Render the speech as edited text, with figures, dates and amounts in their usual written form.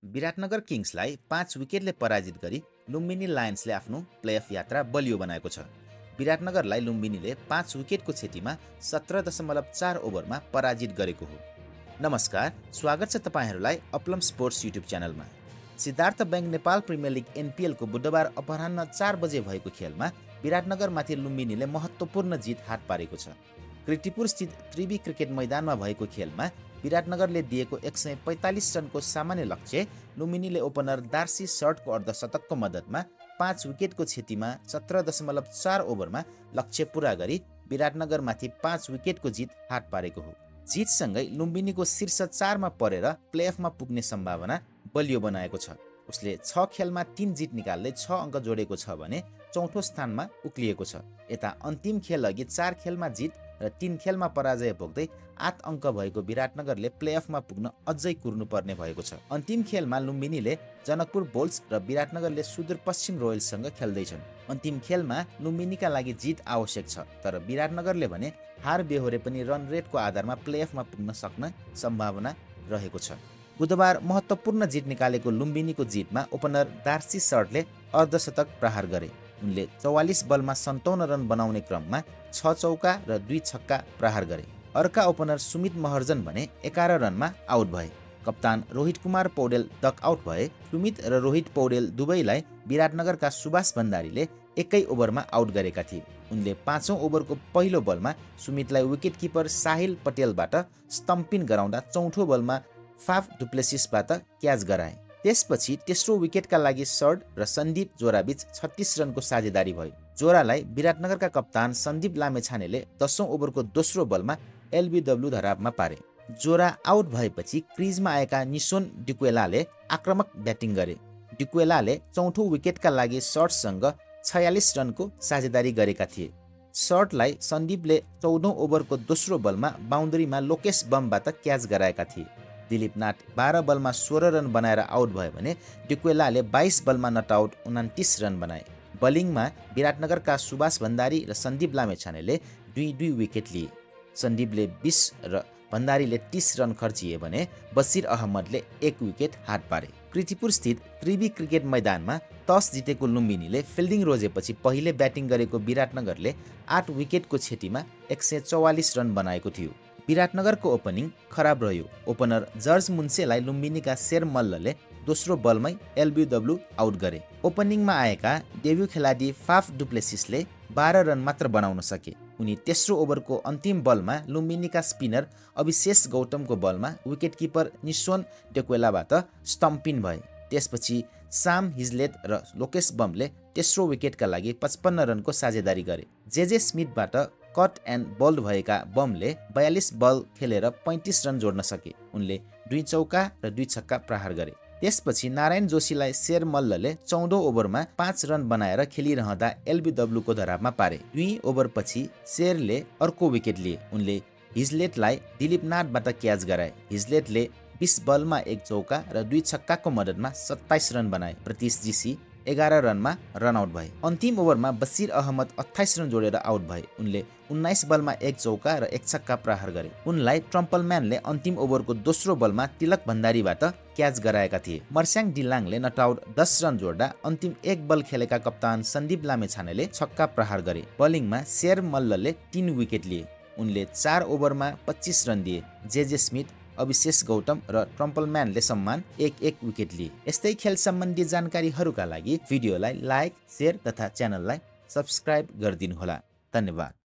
विराटनगर किङ्सलाई 5 विकेटले पराजित गरी लुम्बिनी लायन्सले आफ्नो प्लेअफ यात्रा बलियो बनाएको छ। विराटनगरलाई लुम्बिनीले 5 विकेटको क्षतिमा 17.4 ओभरमा पराजित गरेको हो। नमस्कार, स्वागत छ तपाईहरूलाई अपलम स्पोर्ट्स युट्युब च्यानलमा। Siddhartha bank Nepal premier league एनपिएलको बुधबार अपराह्न 4 बजे भएको खेलमा विराटनगरमाथि लुम्बिनीले महत्त्वपूर्ण जित हात पारेको छ। किर्तिपुर स्थित त्रिवी क्रिकेट मैदानमा भएको खेलमा विराटनगरले दिएको 145 रनको सामान्य लक्ष्य लुम्बिनीले ओपनर दार्सी सर्टको अर्धशतकको मद्दतमा 5 विकेटको क्षतिमा 17.4 ओभरमा लक्ष्य पूरा गरी विराटनगरमाथि 5 विकेटको जित हात पारेको हो। जितसँगै लुम्बिनीको शीर्ष 4 मा परेर प्लेअफमा पुग्ने सम्भावना बलियो बनाएको छ। उसले 6 खेलमा 3 जित निकाल्दै 6 अङ्क जोडेको छ भने चौथो स्थानमा उक्लिएको छ। यता अन्तिम खेल अघि 4 खेलमा जित र 3 खेलमा पराजय भोग्दै 8 अङ्क भएको विराटनगरले प्लेअफमा पुग्न अझै कुर्नुपर्ने भएको छ। अन्तिम खेलमा लुम्बिनीले जनकपुर बोल्स र विराटनगरले सुदूरपश्चिम रोयल्ससँग खेल्दैछन्। अन्तिम खेलमा लुम्बिनीका लागि जित आवश्यक छ, तर विराटनगरले भने हार बेहोरे पनि रन रेटको आधारमा प्लेअफमा पुग्न सक्ने सम्भावना रहेको छ। बुधबार महत्त्वपूर्ण जित निकालेको लुम्बिनीको जितमा ओपनर दार्सी सर्टले अर्धशतक प्रहार गरे। उनले 44 बलमा 57 रन बनाउने क्रममा 6 चौका र 2 छक्का प्रहार गरे। अर्का ओपनर सुमित महर्जन भने 11 रनमा आउट भए। कप्तान रोहित कुमार पौडेल डक आउट भए। सुमित र रोहित पौडेल दुवैलाई विराटनगरका सुभाष भण्डारीले एकै ओभरमा आउट गरेका थिए। उनले 5औं ओभरको पहिलो बलमा सुमितलाई विकेट किपर साहिल पटेलबाट स्टम्पिन गराउँदा चौथो बलमा फाफ डुप्लेसिसबाट क्याच गराए। त्यसपछि तेस्रो विकेटका लागि सर्ट र सन्दीप जोराबीच 36 रनको साझेदारी भयो। जोरालाई विराटनगरका कप्तान सन्दीप लामेछानेले 10औं ओभरको दोस्रो बलमा एलबिडब्ल्यू धरापमा पारे। जोरा आउट भएपछि क्रिजमा आएका निसोन डिक्वेलाले आक्रामक ब्याटिङ गरे। डिक्वेलाले चौथो विकेटका लागि सर्टसँग 46 रनको साझेदारी गरेका थिए। सर्टलाई सन्दीपले 14औं ओभरको दोस्रो बलमा बाउन्ड्रीमा लोकेश बमबाट क्याच गराएका थिए। दिलीप नाथ 12 बलमा 16 रन बनाएर आउट भयो भने डिक्वेलाले 22 बलमा नट आउट 29 रन बनाए। बलिङमा विराटनगरका सुभाष भण्डारी र सन्दीप लामेछानेले 2-2 विकेट लिए। सन्दीपले 20 र भण्डारीले 30 रन खर्चिए भने बसिर अहमदले 1 विकेट हात पारे। किर्तिपुर स्थित त्रिवी क्रिकेट मैदानमा टस जितेको लुम्बिनीले फिल्डिङ रोजेपछि पहिले ब्याटिङ गरेको विराटनगरले 8 विकेटको क्षतिमा 144 रन बनाएको थियो। विराटनगरको ओपनिङ खराब रह्यो। ओपनर जर्ज मुन्सेलाई लुम्बिनीका शेर मल्लले दोस्रो बलमै एलबिडब्ल्यू आउट गरे। ओपनिङमा आएका डेब्यू खेलाडी फाफ डुप्लेसिसले 12 रन मात्र बनाउन सके। उनी तेस्रो ओभरको अन्तिम बलमा लुम्बिनीका स्पिनर अभिषेक गौतमको बलमा विकेट किपर निसोन डेक्वेलाबाट स्टम्पिन भए। त्यसपछि साम हिजलेट र लोकेश बमले तेस्रो विकेटका लागि 55 रनको साझेदारी गरे। जेजे स्मिथबाट कट एन्ड बोल्ड भएका बमले 42 बल खेलेर 35 रन जोड्न सके। उनले 2 चौका र 2 छक्का प्रहार गरे। त्यसपछि नारायण जोशीलाई शेर मल्लले 14औं ओभरमा 5 रन बनाएर खेलिरहँदा एलबिडब्ल्यूको धरापमा पारे। 2 ओभरपछि शेरले अर्को विकेट लिए। उनले हिजलेटलाई दिलीप नाथबाट क्याच गराए। हिजलेटले 20 बलमा 1 चौका र 2 छक्काको मद्दतमा 27 रन बनाए। प्रतीश जीसी 11 रनमा रन आउट भए। अन्तिम ओभरमा बसिर अहमद 28 रन जोडेर आउट भए। उनले 19 बलमा 1 चौका र 1 छक्का प्रहार गरे। उनलाई ट्रम्पलम्यानले अन्तिम ओभरको दोस्रो बलमा तिलक भण्डारीबाट क्याच गराएका थिए। मर्स्याङ डिलाङले नट आउट 10 रन जोड्दा अन्तिम 1 बल खेलेका कप्तान सन्दीप लामेछानेले छक्का प्रहार गरे। बलिङमा शेर मल्लले 3 विकेट लिए। उनले 4 ओभरमा 25 रन दिए। जेजे स्मिथ, अभिषेक गौतम र ट्रम्पलम्यानले सम्मान 1-1 विकेट लिए। यस्तै खेल सम्बन्धी जानकारीहरूका लागि भिडियोलाई लाइक, शेयर तथा च्यानललाई सब्स्क्राइब गरिदिनुहोला। धन्यवाद।